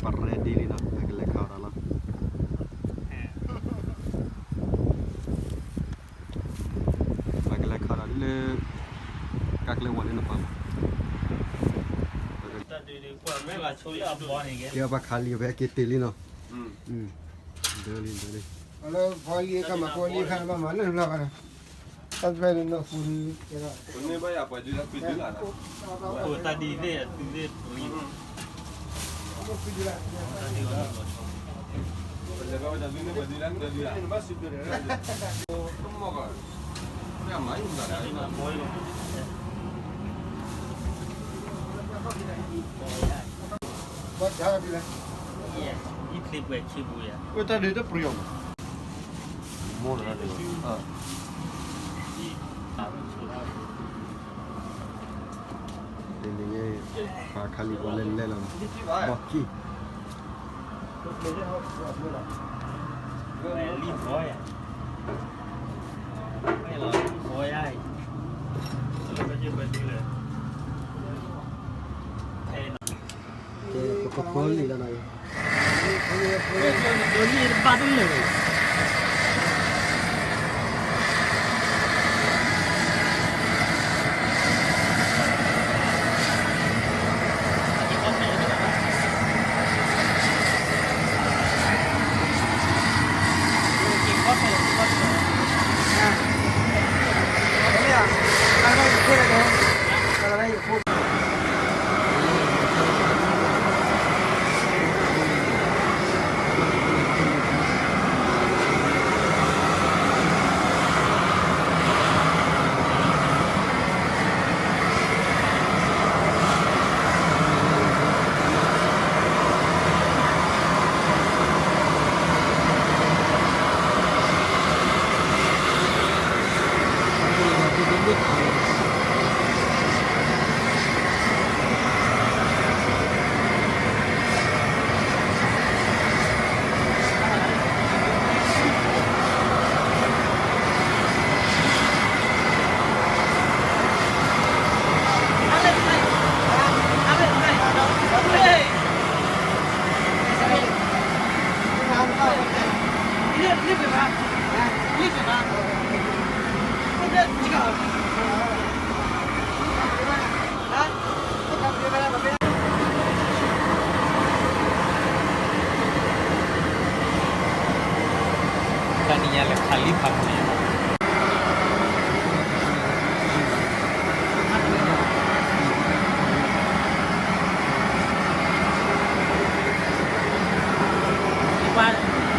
ပရဲဒ်လံနီၤ ပကလဲၤခးအီၤဒီးလီၤ. ပကလဲၤခးဒီးလၢ ကါကျဲဝဲလၢနပၤမး, ကဲပှၤခးလံ ပဟဲက့ၤတ့ၢ်လံနီၤ, ဒၢလံ ဒၢလံ, လၢဖီလံခါမၤဖီလံခါဘၣ်မၤလၢနလီၤဂၤနီၤ, တၢ်ဖဲန့ၣ်နီၤ ပူၤဒုးကဲထီၣ် တၢ်ဒ်သ့ၣ်အသုသ့ၣ်ပူၤ ဝဲတၢ်ဒုးတပှ့ၤအီၤ, မိၢ်တဂၤဒုး, တနံၤညါ ပှၤခးလံၤပှၤလဲၤလဲၤလီၤ, ဘီခံ လံၤဘီယၤ, လံၤဘီယၤအံၤ, ပကဖီလံၤလီၤနီၤ, ဒိးန့ၢ်တဘၣ်တလၢာ်ဝဲ တနံၤညါလဲၤခးလံၤဖး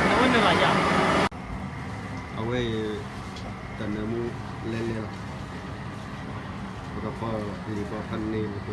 မုၢ်န့ၣ် အဝဲအံၤ တၢ်နၢမူလဲၤလဲၤလီၤ, ပကဖီလံၤဘီဖးန့ၣ်လၢပ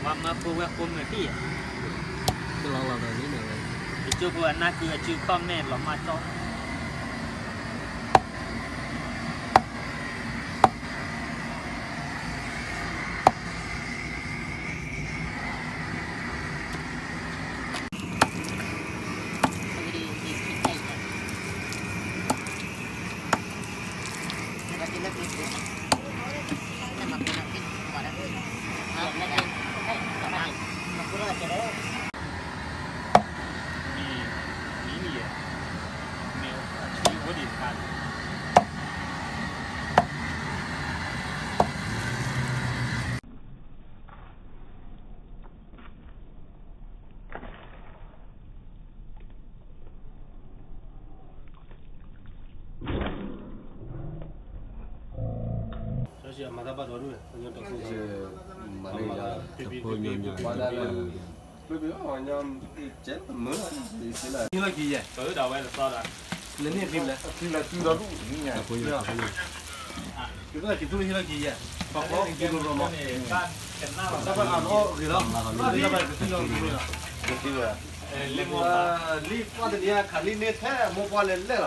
မၤမၤဖိဝဲဖိမုၣ်သံၣ်, ကလီၤလီၤဒီးလံန့ၣ်ဝဲ, ယကၠိဖိအနၢ်ကုအစုခီၣ်မဲာ်လီၤမၢ်ကၠီ ဟံးလီၢ်ခံယဲၢ်, က့ၤသူလၢဟံးလီၢ်ခံယဲၢ်, ပှၤဖီက့ၤလိၤလိၤမး, တၢ်ဘၣ်အါထီၣ်ဂ့ၤလီၤ, တၢ်ဘၣ်ကသံလီၤဂ့ၤလီၤ, ကသံဝဲ လံပှၢ်တနံၤခးလံန့ၢ်ထဲမိၢ်ပှၢ်လဲၤလဲၣ်လီၤ,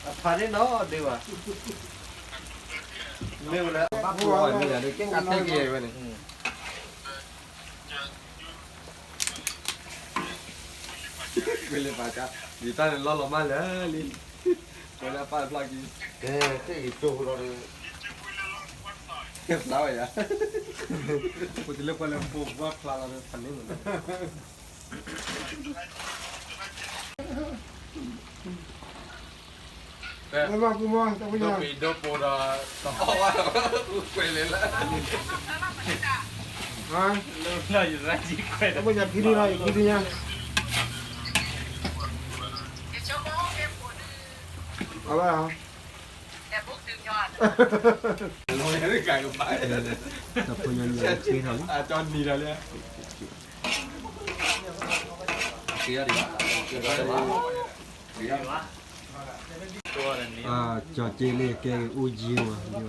အဖးန့ၣ်နီၢ်ဒုးဘၣ်, မ့ၢ်ဝဲလၢ ဘၣ်ဖှိၣ်အီၤန့ၣ်ယၤဒီးကဲကးတဲက့ၤဝဲန့ၣ် ကွဲးလၢပာ်ကါ, ယတၢ်န့ၣ်လီၤလီၤမၢ်လၢာ်လံ, ကွဲးလၢပာ်ဖျါက့ၤ, ကဲ, ကဲက့ၤကၠိလီၤဒီး, ကဲဖျါဝဲယၤ, ပတလၢကွဲးလၢပဘၣ်ဖျါလီၤဒီးဖးန့ၣ်မး, ဒိပံၤဒိပိဒီး တအီၣ်ဘၣ်, ကွဲးလၢလၢ, လၢယရၣ်ယကွဲး, တၢ်ဖိညၣ်ဖံဒုလီၤ, ယဖံဒုညါ, အဝဲ, တၢ်ဖိညၣ်န့ၣ်က့ၤထီၣ်လံ, အကၠီနံၤဒီးလၢ, က့ၤ, ကၠီက့လ့ကဲအိၣ်ယံၤဝဲ,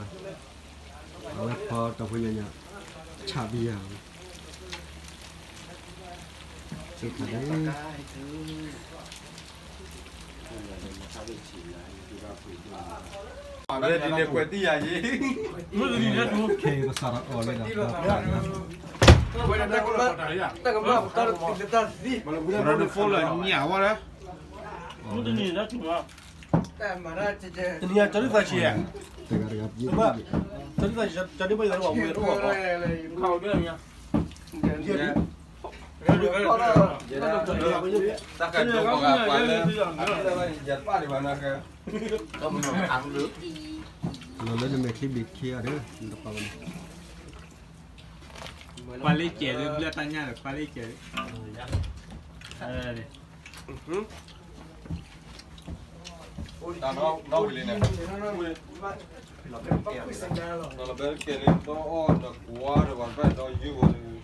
အဝဲဖီတၢ်ဖိညၣ်ညါ, ဆၣ်ဘံယၤ, က့ၤထီၣ်လံ ဒ်န့ၣ်ကွဲးတံၢ်ယၤယံၤ, ခဲအံၤကစးထီၣ်အီၣ်လၢဒၣ်, တၢ်ကမၣ်ပတၢ်သံ, မတဖိလၢညၣ်ဝဲလၢ, တနံၤညါကၠီဒုသးဆံး, တဂၤတဂၤ, ကၠီဒုသးဆံးတၢ်ဒုးဘၣ်ယၤတဝဲ, တၢ်ကဒိပဂၤပှၤလၢ, ယပၢ်ဒံးဘၣ်နီၤ, လီၤလၢနမဲာ်ချံဘ့ၣ်ခံဂၤဒီး, တပာ်ဘၣ်န့ၣ်, ပှၤလ့ၣ်ကဲးလၢဘျၢၣ်တၢ်ညၣ်ဒီး ပှၤလ့ၣ်ကဲးလၢ, တၢ်နီၣ်ဝံ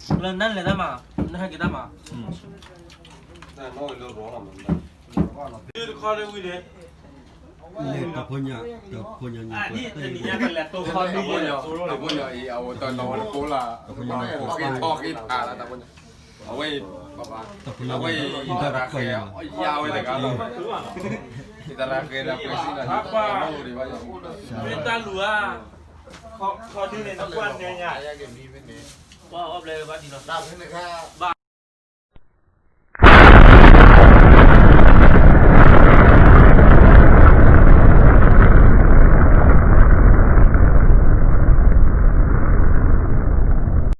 ၤလံန့ၣ်, လၢနလဲၤတၢ်မး, နဟဲက့ၤတၢ်မး, တၢ်နီၣ်ဝံၤလၢ, တခီလၢဝံၤန့ၣ်, တၢ်ဖိညၣ်, တၢ်ဖိညၣ်ညါ, တၢ်ဖိညၣ်အံၤ အဝဲတနီၤဝဲတကိးလၢ, တၢ်ဖိညၣ်, အဝဲ, အဝဲအံၤ, တၢ်ဖိညၣ်, ယၤဝဲတဂၤလီၤ, ယတရၣ်ဃဲဒီးပှဲၤစံၣ်ဒီး, မ့ၢ်တၢ်လူၤဧါ, ခီဒုန့ၣ်နကွၢ်နဲညါ, ဘၣ်အီၣ်ဘျဲဘၣ်ဒံးလီၤ, ဘၣ်